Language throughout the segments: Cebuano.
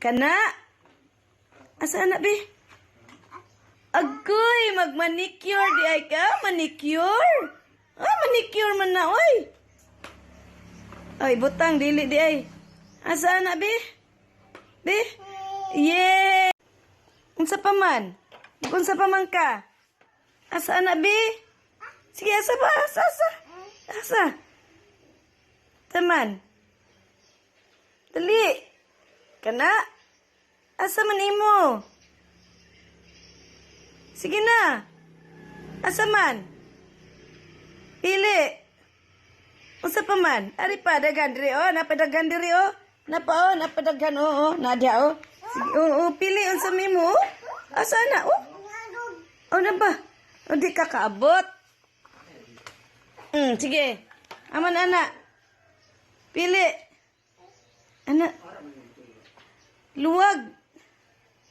Kana? Asa na, be? Agoy, magmanicure diay ka? Manicure? Ah, manicure man na, oy. Ay, butang, dili diay. Asa na, be? Be? Yeah! Unsa pa man? Unsa pa man ka? Asa na, be? Sige, asa ba? Asa, asa? Asa? Taman. Dali. Kana? Asa man imo? Sige na. Asa man? Pili. Unsa pa man? Ari pa daghan diri, oh, napadaghan diri, oh. Napa oh, napadaghan, oh, oh, nadya, oh. Sige, oh, pili unsa mimo, oh. Asa na, oh? Oh na ba? O di ka kaabot. Sige. Aman ana. Pili. Ana. Luwag.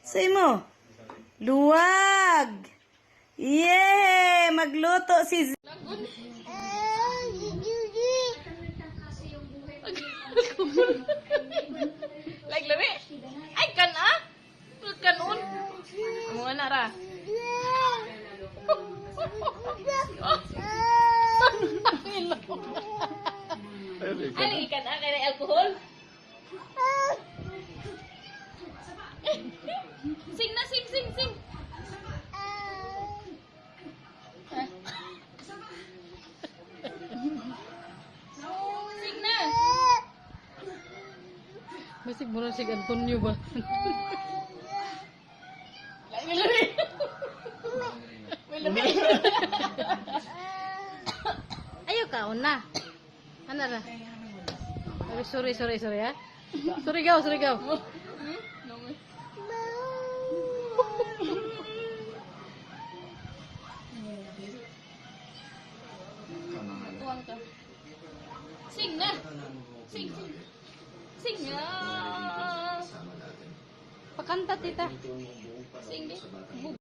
Sa imo. Luwag. Yeah! Magluto si Z- Like lami. Ay kan ah. Kanon. Amo na ra. Ay, ikan ah, kaya alcohol. Sing na, sing, sing, sing. Sing na. Masig mo na si Antonio ba? Lami, lami. Lami. Ayaw ka, una. Ano ra? Ay, sorry, sorry, sorry, ha? Sorry, gaw, sorry, gaw. Tuwang ka. Sing na. Sing, sing. Sing na. Pakanta, tita. Sing, di.